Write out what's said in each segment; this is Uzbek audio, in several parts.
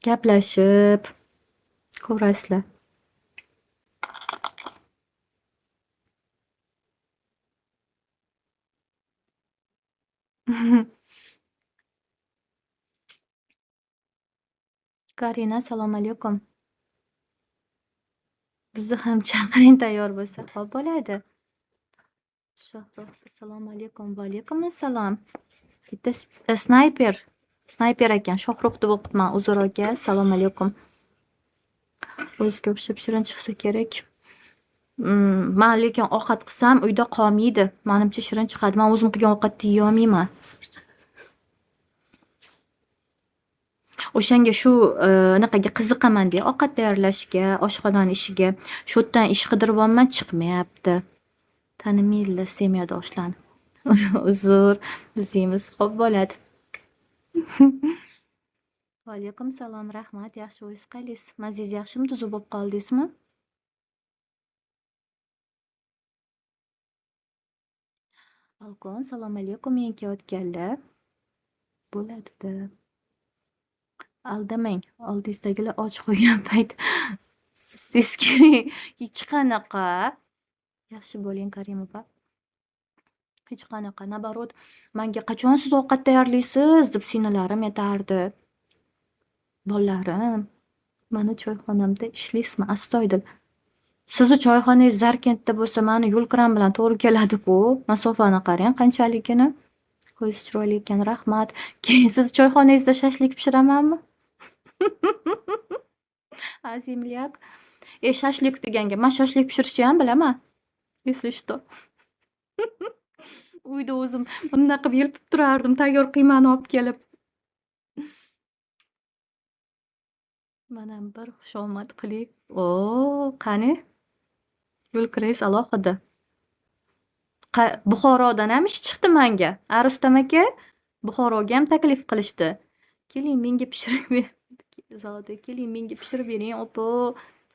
Gaplashib ko'rasizlar. Karina, assalomu alaykum. Bizni ham chaqiring tayyor bo'lsa, xo'p bo'ladi. Shohrux, assalomu alaykum. Va alaykum assalom. Bitta snayper, snayper ekan. Shohrux deb o'qibman. Uzr aka, assalomu alaykum. O'ziga o'xshab shirin chiqsa kerak. Man lekin ovqat qilsam uyda qolmaydi. Manimcha shirin chiqadi. Man o'zim qilgan ovqatni yeyolmayman. O'shanga shu anaqaga qiziqaman-da, ovqat tayyorlashga, oshxonani ishiga. Shu yerdan ish qidiryapman, chiqmayapti. Tanimaydilar semyadoshlarni. Uzr, biz yeymiz. Xo'p bo'ladi. Va alaykum salom, rahmat. Yaxshi, o'zingiz qalaysiz? Mazangiz yaxshimi? Tuzuk bo'lib qoldingizmi? Balkon, assalomu alaykum, yangi kelayotganlar. Bo'ladi-da. Aldamang, oldingizdagilar och qo'ygan payt siz kerak. Hech qanaqa. Yaxshi bo'ling, Karim opa. Hech qanaqa. Наоборот, manga qachon siz ovqat tayyorlaysiz deb singlilarim aytardi. Bolalarim, mani choyxonamda ishlaysizmi? Astoydil. Sizni choyxonangiz Zarkentda bo'lsa, mani yo'lkiram bilan to'g'ri keladi-ku. Masofani qarang qanchaligini. Ko'zingiz chiroyli ekan, rahmat. Keyin sizni choyxonangizda shashlik pishiramanmi? A, земляк. E, shashlik deganga, man shashlik pishirishni ham bilaman. Если что. Uyda o'zim bunday qilib yelpib turardim, tayyor qiymani olib kelib. Manam bir xushomad qilay. O, qani? Yo'lkirangiz alohida. Buxorodan ham ish chiqdi manga. A, Rustam aka, Buxoroga ham taklif qilishdi. Keling, menga pishirib ber. Zodi, keling, menga pishirib bering, opo.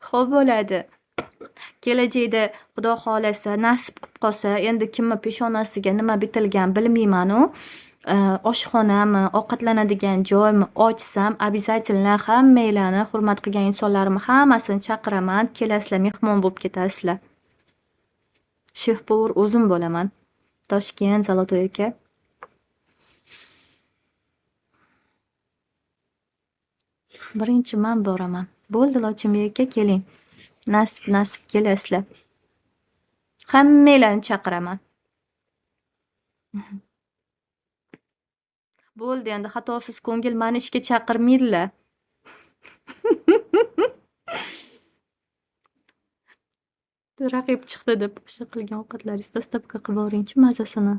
Xo'p bo'ladi. Kelajakda Xudo xohlasa, nasib qilib qolsa, endi kimni peshonasiga nima bitilgan bilmayman-u. Oshxonami, ovqatlanadigan joymi ochsam, обязательно hammanglarni, hurmat qilgan insonlarimni hammasini chaqiraman. Kelasizlar, mehmon bo'lib ketasizlar. Шеф-повар o'zim bo'laman. Toshkent, Zolotoy aka. Birinchi man boraman. Bo'ldi, Lochinbek aka, keling. Nasib, nasib kelasizlar. Hammanglarni chaqiraman. Bo'ldi endi xatosiz ko'ngil mani ishga chaqirmaydilar. Raqib chiqdi deb o'sha qilgan ovqatlaringizni dostavka qilib yuboringchi, mazasini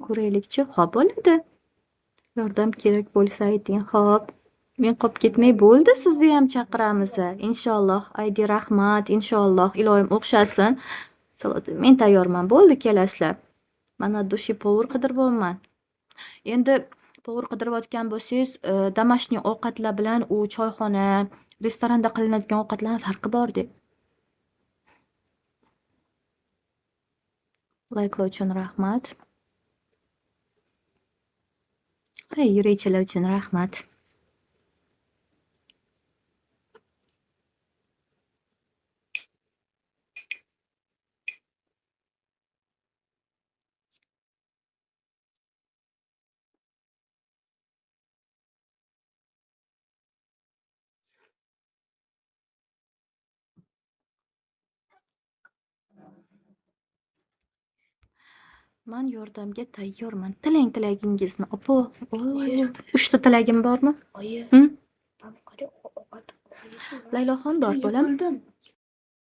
ko'raylikchi. Xo'p bo'ladi. Yordam kerak bo'lsa ayting. Xo'p. Men qolib ketmay bo'ldi, sizni ham chaqiramiz. Inshaalloh. Aydi rahmat, inshaalloh. Iloyim o'xshasin. Men tayyorman. Bo'ldi, kelasizlar. Mana души повар qidiryapman. Endi повар qidirayotgan bo'lsangiz, домашний ovqatlar bilan u choyxona, restoranda qilinadigan ovqatlarning farqi bor-da. Layklar uchun rahmat. Ay, yurakchalar uchun rahmat. Man yordamga tayyorman. Tilang tilagingizni, opo. Oyi. 3 ta tilagim bormi? Oyi. Hı? Qara, ovqat. Layloxon bor, bolam. Yiqildim.